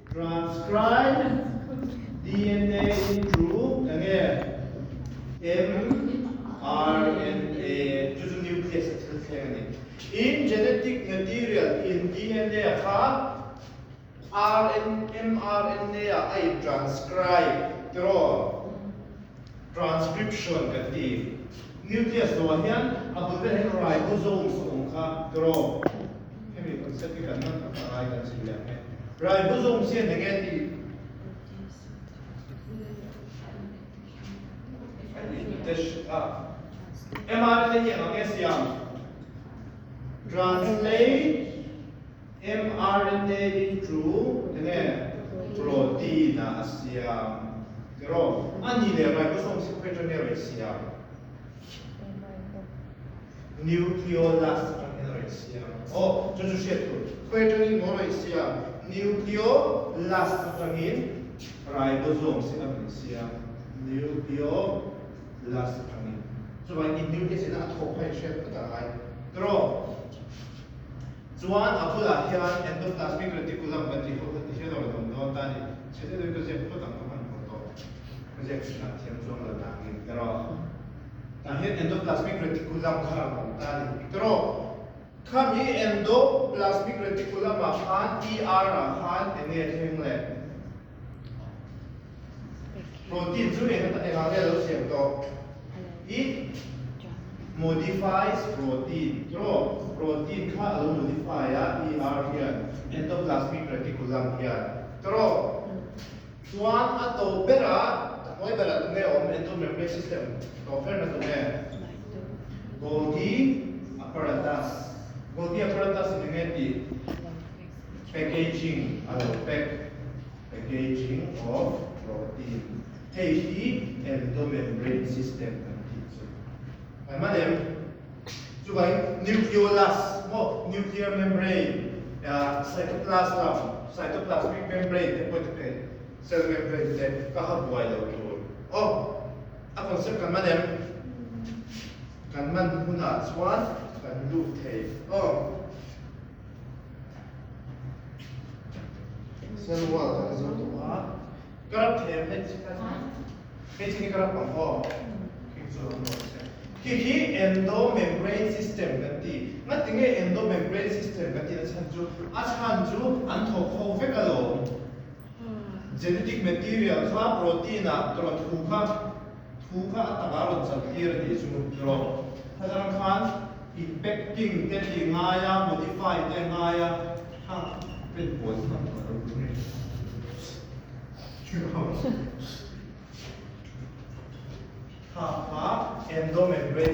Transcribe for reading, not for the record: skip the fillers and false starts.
Transcribe DNA into enge mRNA chu chu nucleus a thil thleng a ni. In genetic material in DNA kha mRNA ah a in transcribe tiraw? Transcription kan ti. Nucleus lo ah hian a bul velah hian ribosomes a awm kha tiraw? Hemi concept hi kan man tak a ngai kan zir leh ang e. Ribosomes hian enge tih? mRNA hi eng ang nge siam? Translate mRNA into enge protein ah a siam tiraw? A nih leh ribosomes hi khawi atang nge rawn siam? Nucleolus atangin a rawn siam. Aw, chu chu hriat tur. Khawi atangin maw rawn siam? Nucleolus atangin ribosomes hi a rawn siam. Nucleolus atangin. Chuvangin in nucleus ina a thawk kha in hriat phawt a ngai. Tiraw? Chuan a bulah hian endoplasmic reticulum kan tih ho kha ti hian a rawn awm dawn ta a ni. Chhe deuh deuhin ka ziak phawt ang ka hman hmawh tawh. Ka ziak thin ah thiam chuang lo nangin. Tiraw? Tah hian endoplasmic reticulum kha a awm ta a ni. Tiraw? Khami endoplasmic reticulum ah khan ER ah khan eng nge thleng le? Protein chu eng eng ah nge lo siam tawh? It modifies protein. Tiraw? Protein kha a lo modify a ER hian, endoplasmic reticulum hian. Tiraw? Chuan a to berah, a hnuai berah tunge awm endomembrane system to ferna tunge? Golgi apparatus. Golgi apparatus in enge tih? Packaging a lo pack, packaging of protein. Hei hi endomembrane system kan tih chu. Kan man em? Chuvangin nucleolus maw, nuclear membrane, cytoplasm, cytoplasmic membrane te pawh te cell membrane te ka ha buai lo tur. Aw, a concept kan man em? Kan man hunah chuan kan lut thei. Aw. Cell wall kan zo tawh a. Ka rap thei em hei hei chi hi ka rap ang aw khi chu an rawn che khi khi endomembrane system kan ti ngatinge endomembrane system kan tih na chhan chu a chhan chu an thawk ho vek alawm genetic material kha protein ah tawrh thu kha thu kha a takah rawn chan tlir a nih chu tawrh khatang khan in packing te tih ngai a modify te ngai a Ha pen pawl hman tawh lo tur nge. Ha kha endomembrane.